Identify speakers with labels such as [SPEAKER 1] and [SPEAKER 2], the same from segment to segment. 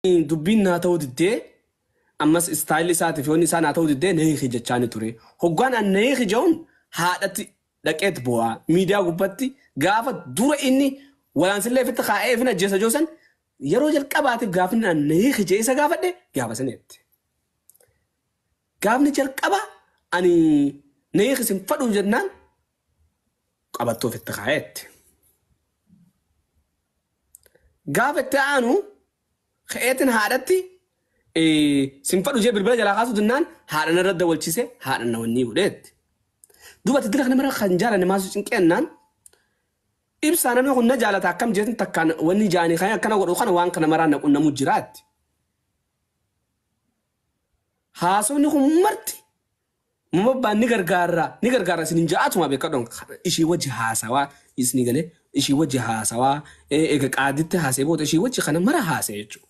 [SPEAKER 1] Dubbiin naa ta'uu diddee ammas istaayilli isaatii fi wanni isaa naa ta'uu diddee na hiiki jechaani ture. Hoggaan an na hiiki je'uun haadhatti dhaqeet boo'a. Miidiyaa gubbatti gaafa dura inni walaansillee ofitti kaa'ee ifin ajjeesa jiru san yeroo jalqabaatiif gaafni an na hiiki je'ee isa gaafadhe gaafa sanitti. Gaafni jalqaba ani na hiiki sin fadhu jennaan qabattoo ofitti kaa'eetti. Gaafa itti aanu ka'eetin haadhatti sin fadhu jee bilbila jalaa kaasuu dinnaan haadha narra dawalchise haadha na wannii godheetti. Duuba ati dira kana mara kan jaalanne maasu cinqeennaan ibsaa namni kun na jaalata akkam jeetin takkaan wanni jaanii kan akkana godhu kana waan kana maraa na qunnamu jiraatti. Haasofni kun marti Mamabbaan ni gargaarra ni gargaarra isinin ja'aatuma beekadhoon ishii wajji haasawaa isni galee ishii wajji haasawaa eega qaaditti haasee booda ishii wajji kana mara haasee jechuudha.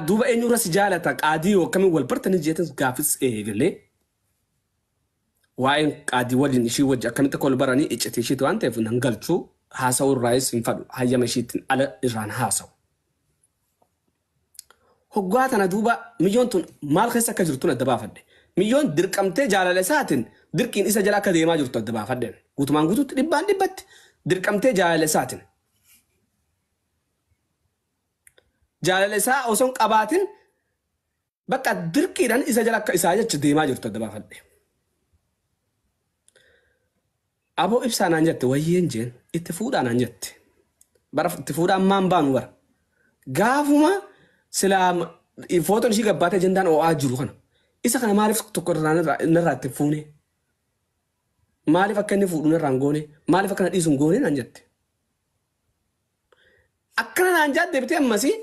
[SPEAKER 1] Duuba eenyurra si jaalata qaadii yoo akkamiin wal bartanii jeetan gaafis eegalee waa'een qaadii waliin ishii wajji akkamitti akka wal baranii iccitii ishiiti waan ta'eef nan galchuu haasa'uu irraayis hin fadhu hayyama ishiitiin ala irraan haasa'u. Hoggaa tana duuba miyyoon tun maal keessa akka jirtun adda baafadhe. Miyyoon dirqamtee jaalala isaatiin dirqiin isa jala akka deemaa jirtu adda baafadheen. Guutumaan guututti dhibbaan dhibbatti dirqamtee jaalala isaatiin. Jaalala isaa osoo hin qabaatin bakka dirqiidhaan isa jala akka isaa jecha deemaa jirtu adda baafadhe. Aboo ibsaa naan jette wayyeen jeen itti fuudhaa naan jette. Bara itti fuudhaa ammaan baanu bara. Gaafuma silaa footoon ishii gabbaatee ajandaan oo'aa jiru kana. Isa kana maaliif tokko irraa narraa itti fuune? Maaliif akka inni fuudhu narraa hin goone? Maaliif akka na dhiisu hin goone naan jette. Akkana naan jaa deebitee ammasii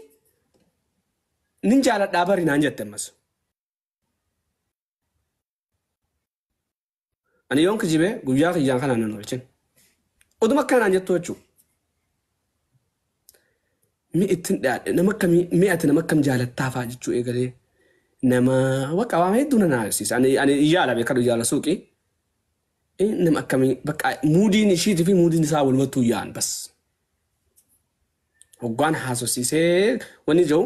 [SPEAKER 1] nin jaaladhaa bari naan jette ammas. Ani yoon kijibe guyyaa kiyyaan kanaan nan oolchin. Oduma akkana naan jettu jechuudha. Mi ittiin dhiyaadhe nama akkamii mi ati nama akkam jaalattaa fa'aa jechuu eegalee nama waqa waan hedduu na naasisa. Ani ani yaala beekadhu yaala suuqii. Nama akkamii bakka muudiin ishiitii fi muudiin isaa walumattuu yaa'an bas. Hoggaan haasofsiisee wanni jiru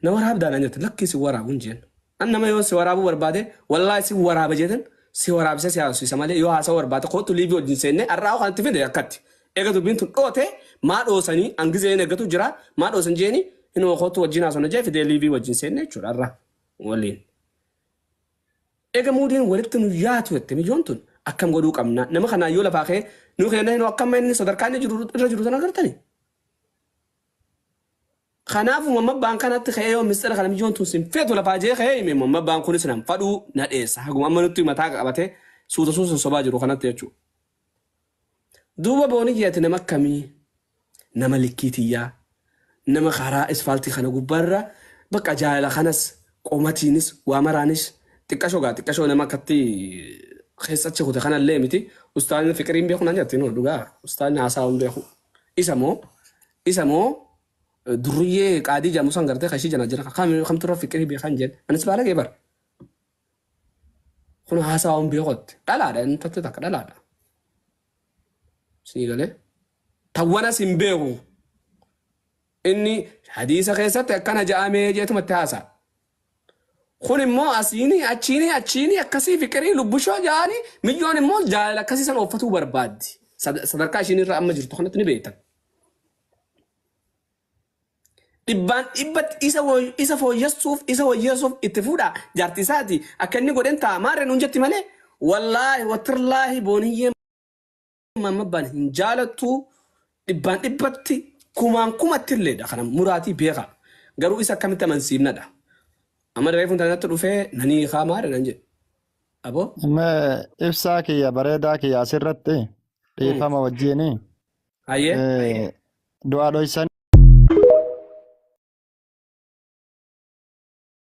[SPEAKER 1] Na waraabdaa naan jette lakkii si waraabu hin jeen. An nama yoo si waraabuu barbaade wallaahi si waraaba jeeten si waraabisee si haasofsiisa malee yoo haasawuu barbaade kootu liivii wajjin seennee har'aa kan itti fide akkatti. Eega dubbiin tun dhoote maa dhoosanii an gizeen eeggatu jira maa dhoosan jeeni hinuma kootu wajjin haasofna jee fidee liivii wajjin seenne jechuudha har'a waliin. Eega muudiin walitti nu yaatu jette mijoon tun akkam godhuu qabna nama kanaan yoo lafaa ka'ee nu kenna hinoo akkam inni sadarkaa inni jiru irra jiru sana agartanii. Kanaafuu mammabbaan kanatti ka'ee yoo misxira kana mijoon tun sin feetu lafaa jee ka'ee hime mammabbaan kunis nan fadhuu na dheessa. Haguma amma nutti mataa qabatee suuta suuta sobaa jiru kanatti jechuudha. Duuba booniyyi ati nama akkamii? Nama likkii tiyyaa, nama karaa isfaaltii kana gubbaarra bakka jaalala kanas qomatiinis waa maraanis xiqqashoo gaa xiqqashoo nama akkatti keessa achi kute kanallee miti. Ustaazni fiqiriin beeku naan jetti noo dhugaa ustaazni haasaa hin beeku. Isa moo isa moo Durriyyee qaadii jedhamu san gartee kan ishii jana jira kam kamtu irra fiqirii beekan jeen anis baalagee bar kun haasaa waan beekotti dhalaadha intalti takka dhalaadha sii galee tawwanas hin beeku inni hadiisa keessatti akkana ja'amee jeetumatti haasaa kun immoo asiini achiini achiini akkasii fiqirii lubbushoo ja'anii miyyoon immoo jaalala akkasii san ooffatuu barbaaddi sadarkaa ishiin irra amma jirtu kanatti ni beektan. Dhibbaan dhibbatti isa woy- isa fooyyessuuf isa wayyeessuuf itti fuudha jaartii isaati akka inni godhen ta'a maarree nuun jetti malee wallaahi watirlaahi booniyyee mammabbaan hin jaalattu dhibbaan dhibbatti kumaan kumatti illeedha kana muraatii beeka garuu isa akkamitti amansiifnadha amma reefuun tanatti dhufee nanii kaa maarree nan jedhe aboo
[SPEAKER 2] Mee ibsaa kiyya bareedaa kiyya asirratti dhiifama wajjini.
[SPEAKER 1] Hayyee.
[SPEAKER 2] Du'a dhoysanii.